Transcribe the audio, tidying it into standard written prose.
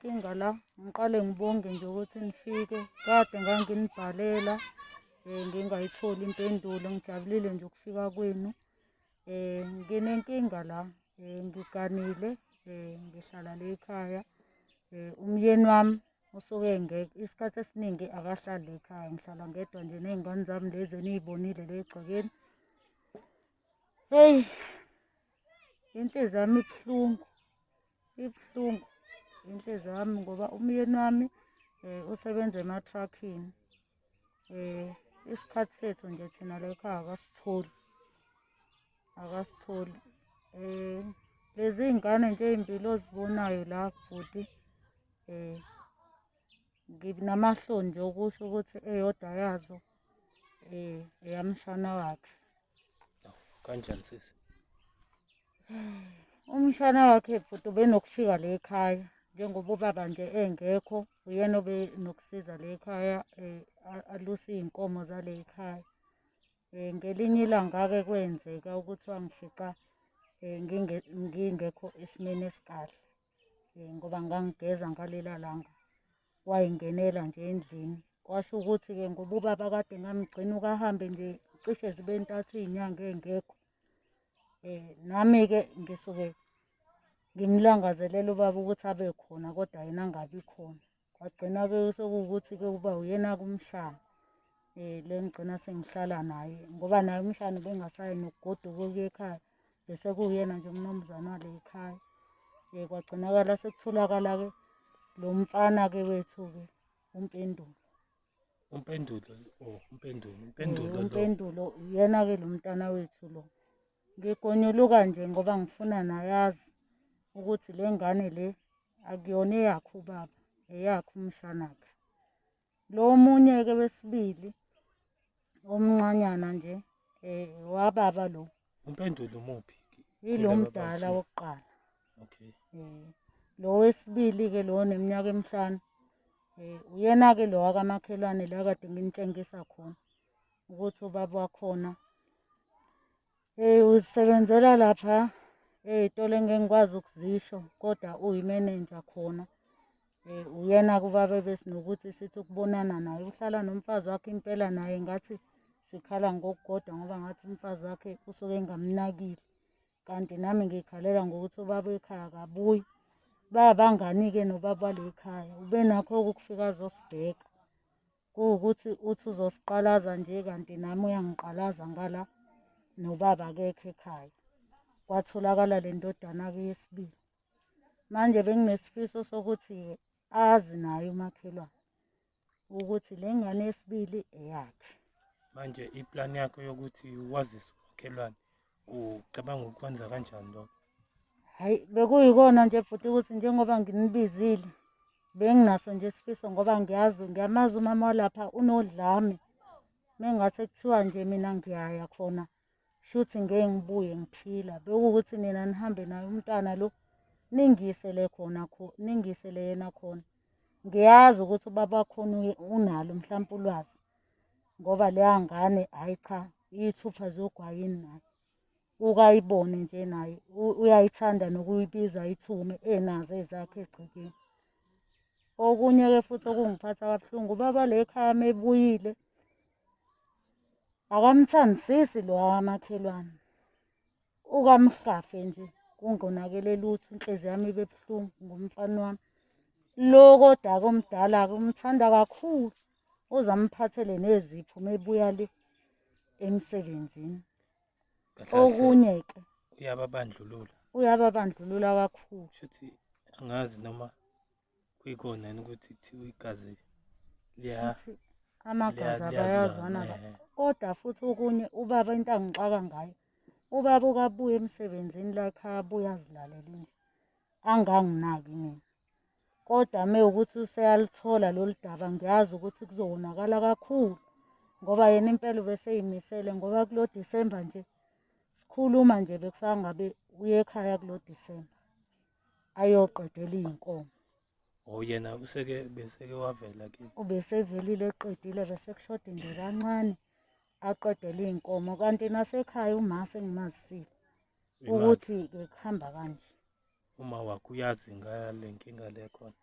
Nginenkinga la, ngiqale ngibonge nje ukuthi nifike. Kade nganginibhalela ngingayitholi impendulo, ngijabulile nje ukufika kwenu. Nginenkinga la, ngiganile, ngihlala la ekhaya. Umyeni wami usuke engekho, isikhathi esiningi akahlali la ekhaya, ngihlala ngedwa nje ney'ngane zami lezi eniy'bonile la egcekeni. Hheyi, inhliziyo yami ibuhlungu, ibuhlungu inhliziyo yami ngoba umyeni wami usebenza ema-truck-ini. Isikhathi sethu nje thina la ekhaya akasitholi, akasitholi. Lezi iy'ngane nje ey'mbili ozibonayo la bhuti, nginamahloni nje okusho ukuthi eyodwa yazo eyamshana wakhe. Kanjani sisi? Umshana wakhe bhuti ubenokufika la ekhaya njengoba ubaba nje engekho, uyena obenokusiza la ekhaya, aluse iy'nkomo zale ekhaya. Ngelinye ilanga-ke kwenzeka ukuthi wangifica ngingekho esimeni esikahle, ngoba ngangigeza ngalela langa, wayingenela nje endlini. Kwasho ukuthi-ke ngoba ubaba kade ngamgcina ukahambe nje cishe zibe ntathu iy'nyanga engekho. Nami-ke ngisuke ngimlangazelela ubaba ukuthi abe khona kodwa yena angabi khona. Kwagcina-ke sekuwukuthi-ke uba uyena-ke umshana le ngigcina sengihlala naye ngoba naye umshana ubengasayi nokugoduka ukuya ekhaya, bese kuwuyena nje umnumzane wale ekhaya. Kwagcinakala sekutholakala-ke lo mfana-ke wethu-ke uMpendulo. Umpendulo, oh Umpendulo, Umpendulo lo. Umpendulo uyena-ke lo mntana wethu lo. Ngigonyuluka nje ngoba ngifuna nayazi ukuthi le ngane le akuyona eyakhe ubaba, eyakhe umshanakhe. Lo omunye-ke wesibili omncanyana nje wababa lo. Umpendulo umuphi? Yilo mdala wokuqala. Okay. Lo wesibili-ke lo oneminyaka emihlanu, uyena-ke lo wakamakhelwane la kade nginitshengisa khona ukuthi ubaba wakhona uzisebenzela lapha ey'tolo engeke ngikwazi ukuzisho kodwa uyimenenja khona. Uyena kubaba ebesinokuthi sithi ukubonana naye, uhlala nomfazi wakhe impela naye ngathi sikhala ngokukodwa ngoba ngathi umfazi wakhe usuke engamnakile. Kanti nami ngiyikhalela ngokuthi ubaba ekhaya akabuyi. Babangani-ke nobaba wale ekhaya, ubenakho-ke ukufika azosibheka. Kuwukuthi uthi uzosiqalaza nje kanti nami uyangiqalaza ngala nobaba akekho ekhaya. Kwatholakala le ndodana-ke yesibili. Manje benginesifiso sokuthi-ke azi naye umakhelwane ukuthi le ngane yesibili eyakhe. Manje iplani yakho yokuthi wazise umakhelwane, ucabanga ukwenza kanjani lokho? Hhayi, bekuyikona nje bhuti ukuthi njengoba nginibizile benginaso nje isifiso ngoba ngiyazi, ngiyamazi umama walapha unodlame. Mengase kuthiwa nje mina ngiyaya khona shuthi ngeke ngibuye ngiphila. Bekuwukuthi nina nihambe naye umntwana lo ningisele khona ningisele yena khona. Ngiyazi ukuthi ubaba wakhona unalo mhlampe ulwazi ngoba leya ngane hhayi cha iy'thupha zogwayini naye. Ukayibone nje naye uyayithanda nokuyibiza ayithume enazo ezakhe egcekeni. Okunye-ke futhi okungiphatha kabuhlungu, ubaba le ekhaya mebuyile akamthandisisi lo wamakhelwane, ukamhlafe nje kungonakele lutho, inhliziyo yami ibe buhlungu ngomfana wami. Lo kodwa-ke omdala-ke umthanda kakhulu, uze amphathele nezipho mebuya le emsebenzini. Okunye-ke uyababandlulula, uyababandlulula kakhulu. Shuthi angazi noma kuyikona yini ukuthi kuthiwa igazi liya amagazi abayazwana, kodwa futhi okunye ubaba into angixaka ngayo, ubaba ukabuya emsebenzini la ekhaya abuye azilalele nje anganginaki mina. Kodwa mewukuthi useyaluthola lolu daba ngiyazi ukuthi kuzowonakala kakhulu ngoba yena impela ubeseyimisele ngoba kulo Disemba nje sikhuluma nje bekufaka ngabe uye ekhaya kulo Disemba ayoqedela iy'nkomo. Oh, yena useke beseke wavela ke. Ubesevelile eqedile bese kushoda nje kancane aqedele iy'nkomo kanti nasekhaya uma sengimazisile ukuthi-ke kuhamba kanje. Uma wakho uyazi ngale nkinga le khona?